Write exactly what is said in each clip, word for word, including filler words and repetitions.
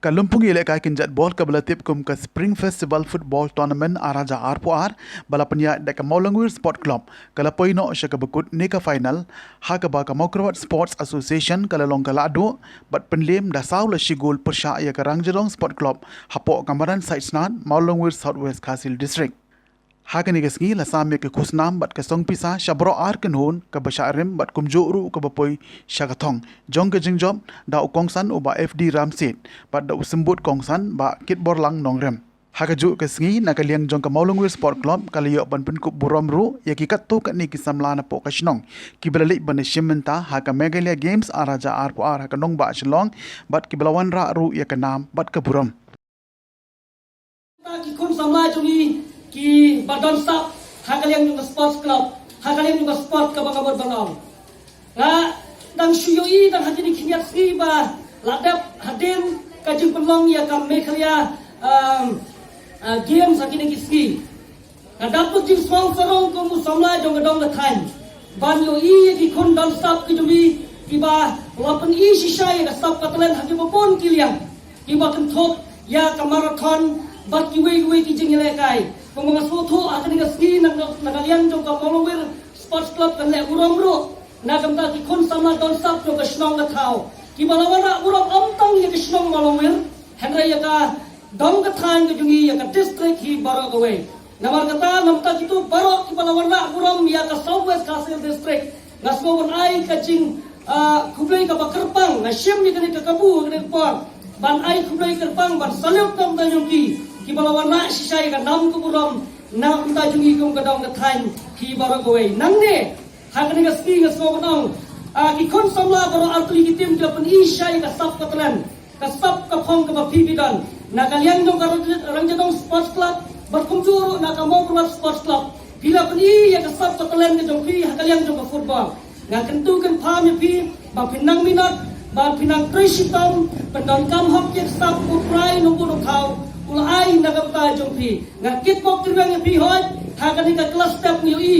Ka lympung ïalehkai kynjat ball kaba la tip kum ka Spring Festival Football Tournament ar hajar arphew ar ba la pynïaid da ka Mawlangwir Sport Club ka la poi noh sha kaba kut ne ka final, ha kaba ka Mawkyrwat Sports Association ka la long ka lahduh bad pynliem da saw la shi gol pyrshah ïa ka Rangjadong Sport Club hapoh ka madan Saitsnad, Mawlangwir, South West Khasi Hills District. Ha kane ka sngi la sam ïa ka khusnam bad ka song pisa sha baroh ar kynhun, kaba shah rim bad kumjuh ruh kaba poi sha ka thong jong ka jingjop da u kongsan u Bah F D Ramsit bad da u symbud kongsan Bah Kitborlang Nongrim. Ha kajuh ka sngi, na ka liang jong ka Mawlangwir Sport Club ka la ïoh ban pynkup burom ruh ïa ki katto katne ki samla napoh ka shnong kiba la leit ban ïashim bynta ha ka Meghalaya Games ar hajar arphew ar ha ka nongbah Shillong bad kiba la wanrah ruh ïa ka nam bad ka burom. Ki khun samla jong ngi kiba don sap ha ka liang jong ka sports club, ha ka liang jong ka sport kaba nga mut ban ong, nga dang shu ïohi tang ha kine ki khyndiat sngi ba la dep hadien ka jingpynlong ïa ka Meghalaya, um, uh, Games ha kine ki sngi. Nga dap bud jingsngewsarong kum u samla jong ka dong ka thaiñ ban ïohi ïa ki khun don sap ki jong ngi kiba la pyni shisha ïa ka sap ka talent ha kiba bun ki liang, kiba kynthup ïa ka marathon bad kiwei kiwei ki jingïalehkai. Kumba nga sngewthuh, ha kane ka sngi na, na ka liang jong ka Mawlangwir Sports Club kan leh burom ruh na ka bynta ki khun samla don sap jong ka shnong ka thaw kiba la wanrah burom ym tang ïa ka shnong Mawlangwir, hynrei ïa ka dong ka thaiñ ka jong ngi, ïa ka district hi baroh kawei. Namar kata, na ka bynta kito baroh kiba la wanrah burom ïa ka South West Khasi Hills District, nga sngew ban ai ka jing, ah, khublei kaba kyrpang, nga shim ïa kane ka kabu ha kane ka por ban ai khublei kyrpang, ban salute na ka bynta jong ki kiba la wanrah shisha ïa ka nam ka burom na ka bynta jong ngi kum ka dong ka thaiñ hi baroh kawei. Nangne ha kane ka sngi nga sngew ban ong, ah, ki khun samla baroh artylli ki team ki la pyni shisha ïa ka sap ka talent, ka sap ka phong kaba phi phi don. Na ka liang jong ka Rang-, Rangjadong Sports Club bad kumjuh ruh na ka Mawkyrwat Sports Club, phi la pyni ïa ka sap ka talent ka jong phi ha ka liang jong ka football. Nga kyntu kynpham ïa phi ba phin nang minot, ba phin nang trei shitom, pyndonkam hok ïa ka sap, u trai nongbuh nongthaw u la ai na ka bynta jong phi. Nga kitbok kyrpang ïa phi hooid, ha kane ka klas step ngi ïohi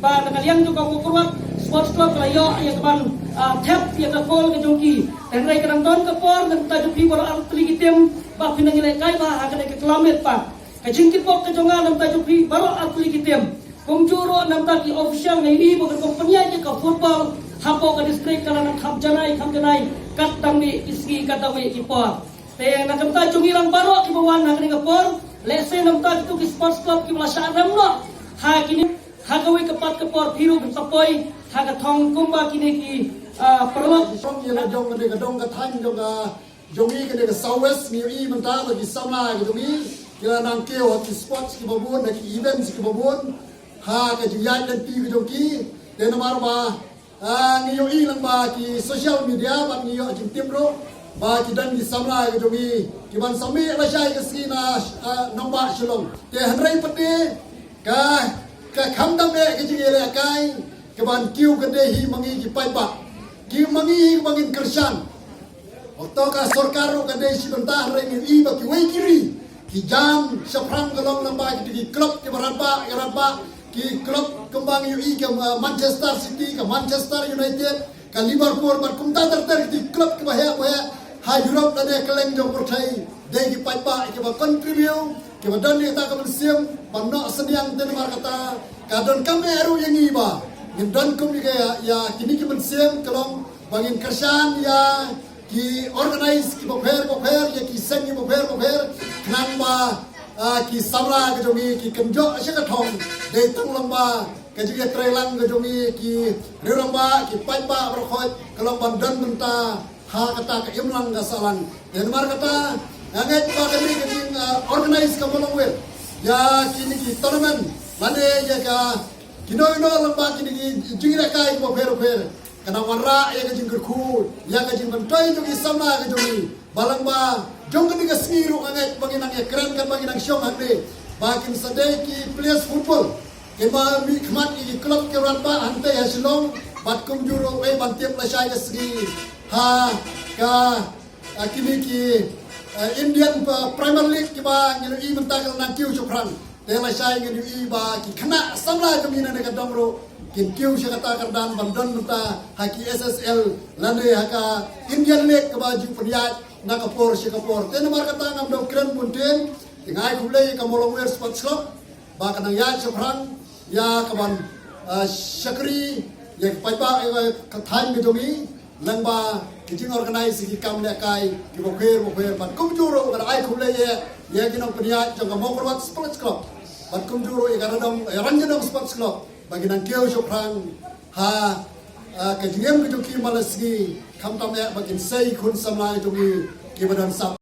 ba na ka liang jong ka Mawkyrwat Sports Club ka la ïoh ïa ka ban, ah, thep ïa ka goal ka jong ki. Hynrei ka dang don ka por, na ka bynta jong phi baroh artylli ki team ba phin nang ïalehkai bha ha kane ka klam met pat. Ka jingkitbok ka jong nga na ka bynta jong phi baroh artylli ki team. Kumjuh ruh na ka bynta ki official, nga ïohi ba ka rukom pynïaid ïa ka football hapoh ka district ka la nang kham janai kham janai, kat tang bad ki sngi, kat tang bad ki por. Te na ka bynta jong ngi lang baroh kiba wan ha kane ka por, lehse na ka bynta kito ki sports club kiba la shah rem noh ha kine, ha kawei ka pat ka por phi ruh phin sa poi ha ka thong kumba kine ki, ah, paralok. Ïa la jong kane ka dong ka thaiñ jong ka, jong ngi kane ka South West, ngi ïohi mynta ba ki samla ka jong ngi ki la nang kiew ha ki sports kiba bun, ha ki events kiba bun, ha ka jingïaid lynti ka jong ki. Te namar ba ah, ngi ïohi lang ba ki social media bad ngi ïoh jingtip ruh ba ki don ki samla ka jong ngi kiban sa mih lashai ka sngi na, ah, nongbah Shillong. Te hynrei pat de ka, ka khamtam eh ka jingïalehkai kaban kiew ka dei hi ma ngi ki paidbah, ki ma ngi hi ba ngin kyrshan. Hato ka sorkar ruh ka dei shi bynta, hynrei ngi ïohi ba kiwei ki ri ki jam shaphrang ka long lyngba kito ki club kiba radbah, ki radbah, ki club kumba ngi ïohi ka, uh, Manchester City, ka Manchester United, ka Liverpool bad kumta ter ter kito ki club kiba heh ba heh ha Europe lane kylleng jong pyrthei. Dei ki paidbah kiba contribute, kiba don ïa kata ka mynsiem ban noh synñiang. Te namar kata ka donkam eh ruh ïa ngi ba ngin don kum ïa ka, ïa kine ki mynsiem ka long ba ngin kyrshan ïa ki organize kiba pher ba pher, ïa ki seng kiba pher ba pher, khnang ba, ah, ki samla ka jong ngi ki kynjoh sha ka thong. Dei tang lang ba ka jingïatreilang ka jong ngi ki rangbah, ki paidbah baroh khoit ka long ban don bynta ha kata ka imlang ka sahlang. Te namar kata nga ngeit ba kane ka jing, ah, organize ka Mawlangwir ïa kine ki tournament lane ïa ka kino kino lang ba kine ki jingïalehkai kiba pher ba pher. Ka nang wanrah ïa ka jingkyrkhu, ïa ka jingmyntoi jong ki samla ka jong ngi. Ba lang ba jong kane ka sngi ruh nga ngeit ba ngin nang ïakren, kan ba ngin nang shong hangne ba kin sa dei ki players football kiba mihkhmat ïa ki club ki rangbah hangtei ha Shillong bad kumjuh ruh wei ban tip lashai ka sngi ha ka, ah, kine ki, ah, Indian, ah, Premier League kiba ngi ïohi mynta ka la nang kiew shaphrang. Te lashai ngi ïohi ba ki khynnah samla jong ngi na kane ka dong ruh kin kiew sha kata ka kyrdan ban don mynta ha ki S S L lane ha ka Indian League kaba ju pynïaid na ka por sha ka por. Te namar kata ngam donkren bun ktien, te nga ai khublei ïa ka Mawlongwir Sports Club ba ka nang ïaid shaphrang ïa ka ban, ah, shakri ïa ka paidbah, ïa ka thaiñ ka jong ngi, lyngba ki jingorganize ki kam lehkai kiba pher ba pher. Bad kumjuh ruh nga ai khublei ïa, ïa ki nongpynïaid jong ka Mawkyrwat Sports Club, bad kumjuh ruh ïa ka Radong, ïa Ranjanong Sports Club, ba ki nang kiew shaphrang ha, ah, ka jingim ka jong ki man la sngi, khamtam eh ba kin sei khun samla jong ngi kiba don sap.